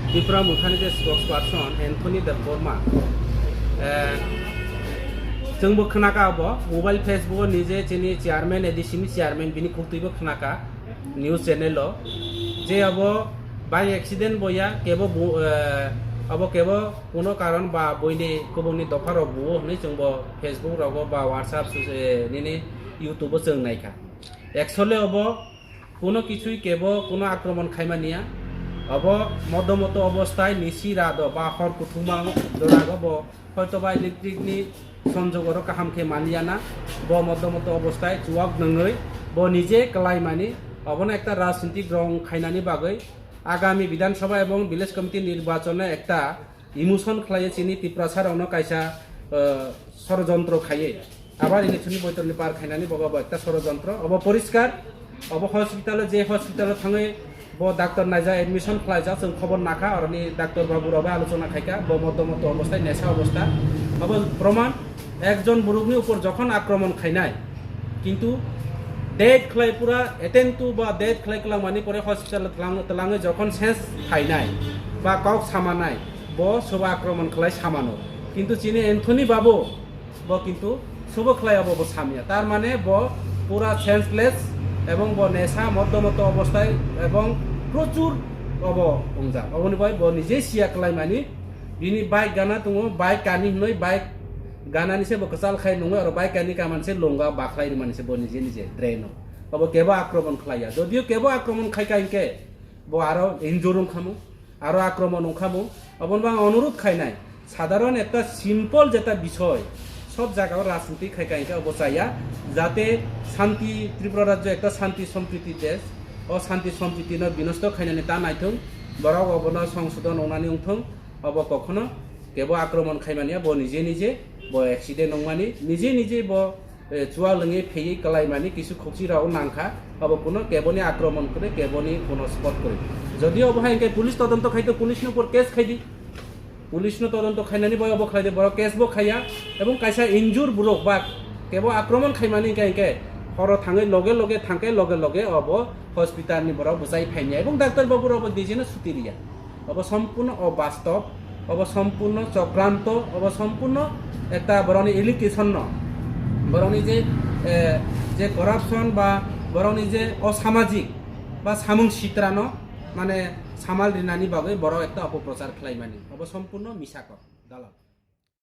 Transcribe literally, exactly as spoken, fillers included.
Tipra Mothani je spokesperson Anthony Debbarma, eh, chwngbo khwnakha abo mobile Facebook o nije chini chairman, A D C ni chairman, bini khuktwibo khwnakha news channel o, je abo by accident bo ya, kebo bu-, eh, abo kebo kuno karon ba buini kubungni dopha rok buo hwnwi chwngbo Facebook rogo ba WhatsApp su-, eh, nini YouTube o chwng naikha. Actually obo kuno kisui kebo kuno akromon khaimaniya. Obo modo moto obostai nisi rado ba hor kuthuma dorago bo hoito ba electric ni sonjog oro kaham khe manliya na. Bo modo moto obostai chuwak nungwi bo nije kwlaimani. Obono ekta rajnitik rong khainani bagwi agami Bidhan Sabha ebong Village Committee nirbachon no ekta emotion khlaiwi chini Tiprasa rokno kaisa, eh, sorojontro khaiwi abar election ni boitor ni par khainani bogo bo ekta sorojontro. Obo poriskar, obo hospital o, je hospital o thangwi bo doctor naijak, admission khlaijak, chwng khobor nakha, oroni doctor babu rok bai alochona khaikha, bo moto moto obostai, nesa obostai. Obo proman, ekjon borokni upor jokhon akromon khainai, kintu date khlai pura attend to ba date khlai kwlangmani pore hospital twlang-, twlangwi jokhon sense phainai ba kok samanai, bo soba akromon khlai samano. Kintu chini Anthony babu bo kintu sobo khlai abo bo samya. Tar mane bo pura senseless ebong bo nesa moddo moddo obostai ebong prochur obo wngjak. Oboni bai bo nije siya khlaimani, bini bike gana tongo, bike kani hinwi bike ganani se bo kwchal khai nungwi oro bike kani kaman se lunga bakhlai rimani se bo nije nije drain o. Obo kebo akromon khlaiya. Jodio kebo akromon khaika hinkhe bo aro injure wngkhamu, aro akromon wngkhamu. Obono bo ang onurudh khainai, sadharon ekta simple jeta bisoy, sob jagao rajniti khaika hinkhe obo chaya, jate shanti, Tripura rajyo ekta shanti sompriti desh, o shanti sompriti no binosto khainani ta naithung, borok obono songsodon wngnani wngthung. Obo kokhono kebo akromon khaimaniya, bo nije nije bo accident wngmani, nije nije bo, eh, chuwa lwngwi pheywi kwlaimani kisu khokchi rok nangkha, obo kuno keboni akromon kwrwi, keboni kuno spot kwrwi. Jodi obo hai hwnkhe police todonto khaito, police ni upor case khaidi, police no todonto khainani bai obo khlaidi, borok case bo khaiya ebong kaisa injure borok ba kebo akromon khaimani hwnkhe, hingkhe horo thangwi loge loge thangkhe loge loge obo hospital ni borok bwchai phaimya ebong doctor babu rok bo nijeno suti riya. Obo sompurno obastob, obo sompurno chokranto, obo sompurno ekta borokni allegation no, borokni je, eh, je corruption ba borokni je osamajik ba samung sitrano mane samal rinani bagwi borok ekta opoprochar khlaimani, obo sompurno misa kok, dalal.